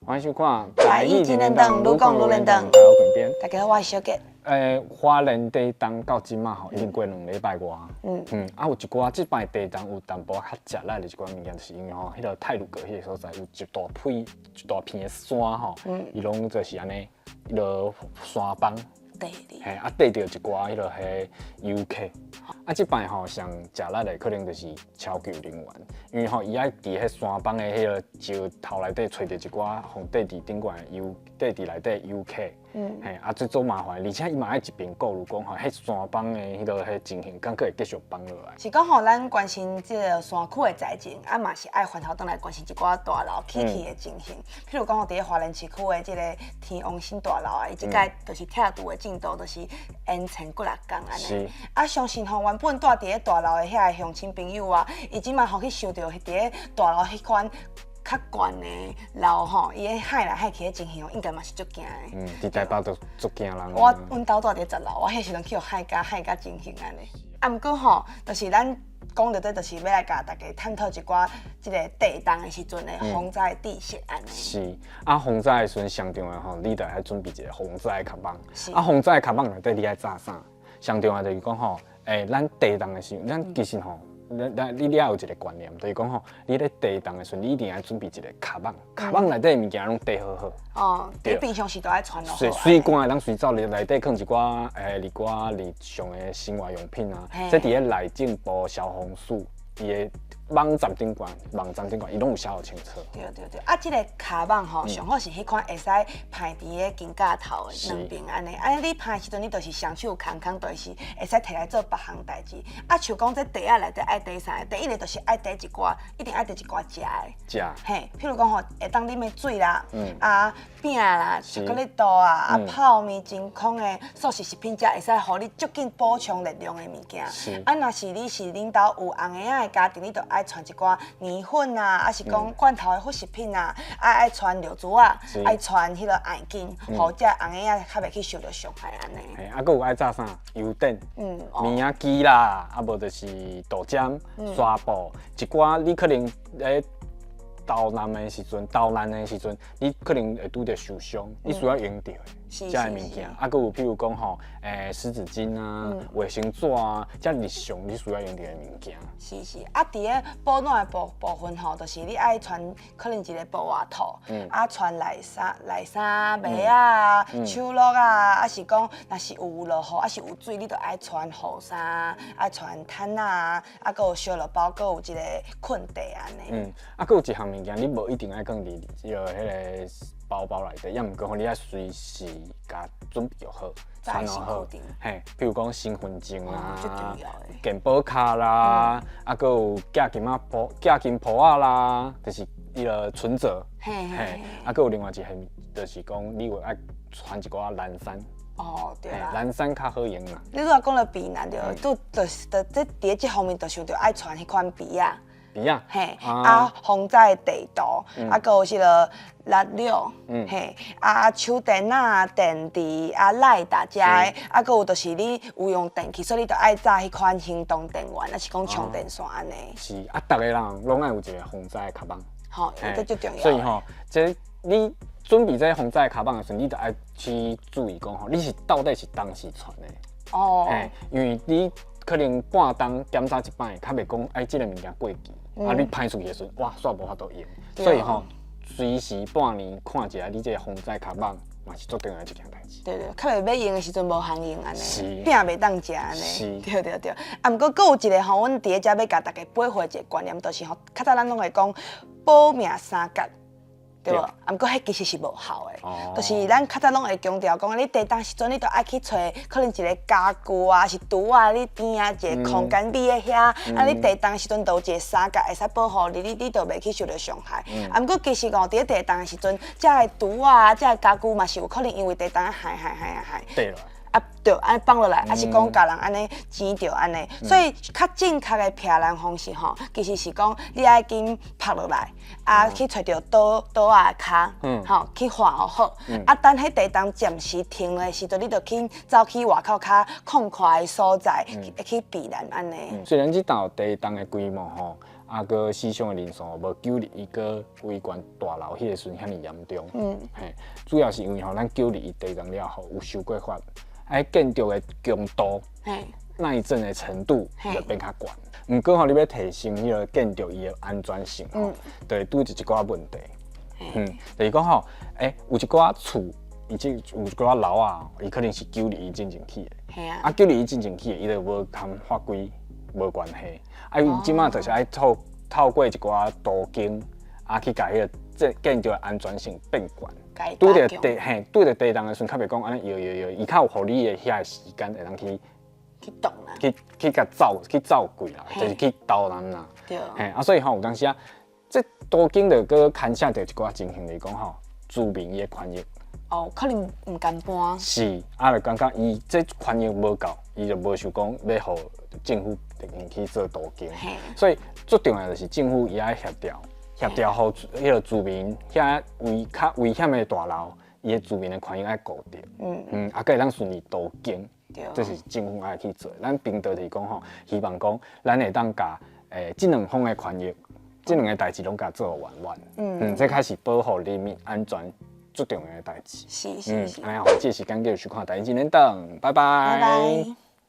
歡迎收看《台語真輪轉，愈講愈輪轉。大家好，邊邊。大家好，我是小杰。花蓮地動到這馬吼，已經過2禮拜外。啊，有一寡這擺地動有淡薄較食力的一寡物件，就是因為吼，彼個太魯閣彼個所在有一大片一大片的山吼，伊攏就是按呢，彼個山崩。對的。嘿，啊，綴著一寡彼個彼遊客。啊，這擺吼上食力的可能就是搜救人員，因為吼伊愛佇彼山崩的彼個石頭內底揣著一寡予綴佇頂懸的遊綴佇內底遊客。嘿，啊，這足麻煩，而且伊嘛愛一邊顧慮講吼，彼山崩的彼個彼情形，敢閣會繼續崩落來。是講吼，咱關心這個山區的災情，啊嘛是愛回頭轉來關心一寡大樓起去的情形。譬如講吼，佇咧花蓮市區的這個天王新大樓啊，伊這擺就是拆除的進度，就是延遲幾若工按呢。啊，相信吼，原本住佇咧大樓的遐個鄉親朋友啊，伊這馬吼去想著佇咧大樓彼款較懸的樓吼，伊咧海來海去的情形，應該嘛是足驚的。嗯，佇台北都足驚人。我阮兜住佇10樓，我彼時陣去予海甲海甲情形按呢。啊，毋過吼，就是咱講著這，就是欲來共大家探討一寡這個地動的時陣的防災知識按呢。是，啊，防災的時陣上重要吼，你著愛準備一個防災駭網。啊，防災駭網內底你愛紮啥？上重要就是講吼，咱地動的時陣，咱其實吼，你愛有一個觀念，就是講吼，你咧地動的時陣，你一定愛準備一個駭網，駭網內底的物件攏帶好好。哦，你平常時都愛穿落。水水寒會當隨走，內底囥一寡一寡日常的生活用品啊。這佇咧內政部消防署伊的網站頂懸，網站頂懸伊攏有寫予清楚。對對對，啊，這個駭網吼，上好是彼款會使歹佇咧肩胛頭的兩邊按呢，按呢你歹的時陣，你就是雙手空空，就是會使提來做別項代誌。啊，像講這袋仔內底愛帶啥？第一個就是愛帶一寡，一定愛帶一寡食的。食。嘿，譬如講吼，會當啉的水啦，啊餅啦，巧克力豆啊，啊泡麵真空的素食食品，才會使予你足緊補充熱量的物件。啊，若是你是恁兜有紅嬰仔的家庭，你就愛揣一寡麵粉啊，抑是講罐頭的副食品啊，啊愛揣尿苴仔，愛揣彼個餡巾，予這紅嬰仔較袂去受著傷害按呢。嘿，啊，閣有愛紮啥？油燈、棉仔機啦，啊無就是豆漿、紗布，一寡你可能咧逃難的時陣，逃難的時陣，你可能會拄著受傷，你需要用著的這个物件。啊，閣有譬如講吼，濕紙巾啊、衛生紙啊，這日常你需要用著的物件。是是，啊，佇咧保暖的部分吼，就是你愛穿可能一個薄外套，啊，穿內衫、內衫、襪仔、手襪啊，抑是講若是有落雨，抑是有水，你就愛穿雨衫，愛穿毯仔啊，啊，閣有燒肉包，閣有一個睏袋按呢。嗯，啊，閣有一項物件，你無一定愛囥佇這個彼個包包內底，抑毋過吼，你愛隨時共準備好，穿好。嘿，譬如講身份證啊，健保卡啦，啊，閣有寄金仔簿、寄金簿仔啦，就是彼個存摺。嘿，啊，閣有另外一項，就是講你有愛穿一寡藍衫。哦，對啦。藍衫較好用啦。你拄仔講著避難著，拄就是這佇咧這方面，就想著愛穿彼款被仔。被仔。嘿，啊，防災地圖，啊，閣有彼个拉料，嘿，啊，手電仔、電池、啊，賴達遮的，啊，閣有就是你有用電器，所以你著愛紮彼款行動電源，抑是講充電線按呢。是啊，逐个人攏愛有一個防災駭網。吼，這足重要。所以吼，這你準備這防災駭網的時陣，你著愛去注意講吼，你是到底是當時穿的？哦。因為你可能半冬檢查一擺，較袂講哎，這个物件過期。啊！你歹出去的時陣，哇，煞無法度用。所以吼，隨時半年看一下你這个防災駭網，嘛是足重要的一件代誌。對對，較袂欲用的時陣無通用按呢，餅袂當食按呢。對對對。啊，毋過閣有一個吼，阮佇咧遮欲共大家保護一個觀念，就是吼，較早咱攏會講保命三角。對無？啊，毋過彼其實是無效的，就是咱較早攏會強調講，你地動時陣，你著愛去揣可能一個家具啊，是櫥仔，你邊仔一個空間媲咧遐，啊，你地動時陣就有一個三角會使保護你，你就袂去受著傷害。啊，毋過其實哦，佇咧地動的時陣，這个櫥仔，這个家具嘛是有可能因為地動害害害害。對啦。啊，對，按呢放落來，抑是講共人按呢錢著按呢，所以較正確的避難方式吼，其實是講你愛緊趴落來，啊去揣著桌桌仔跤，吼去換好，啊等彼地動暫時停的時陣，你就去走去外口較空曠的所在去避難按呢。雖然這道地動的規模吼，啊，閣死傷的人數無9·21閣維權大樓彼个時陣遐爾嚴重。嘿，主要是因為吼，咱九二一地震了後有修過法，啊，建築的強度、耐震的程度就變較懸。毋過吼，你欲提升彼个建築伊的安全性吼，就會拄著一寡問題。就是講吼，有一寡厝，伊這有一寡樓啊，伊可能是九二一進前起的。啊，九二一進前起的，伊就無含法規無關係。啊，伊這馬就是愛透過一寡途徑，啊，去共彼个這建築的安全性變懸。拄著地嘿，拄著地動的時陣，較袂講按呢搖搖搖，伊較有予你的遐个時間會當去去動啦，去共走去走過啦，就是去逃難啦。嘿，啊，所以吼有當時啊，這途徑就閣牽涉著一寡情形來講吼，住民伊的權益。哦，可能毋甘搬。是，啊，就感覺伊這權益無夠，伊就無想講欲予政府去做都更。所以最重要就是政府伊愛協調。協調予彼个住民遐危較危險的大樓，伊的住民的權益愛顧著。啊，閣會當順利都更，這是政府愛去做。咱頻道就是講吼，希望講咱會當共這兩方的權益，這兩个代誌攏共做圓滿。這才是保護人民安全最重要的代誌。是是是。按呢好，這個時間繼續收看《台日經等，拜拜。拜拜。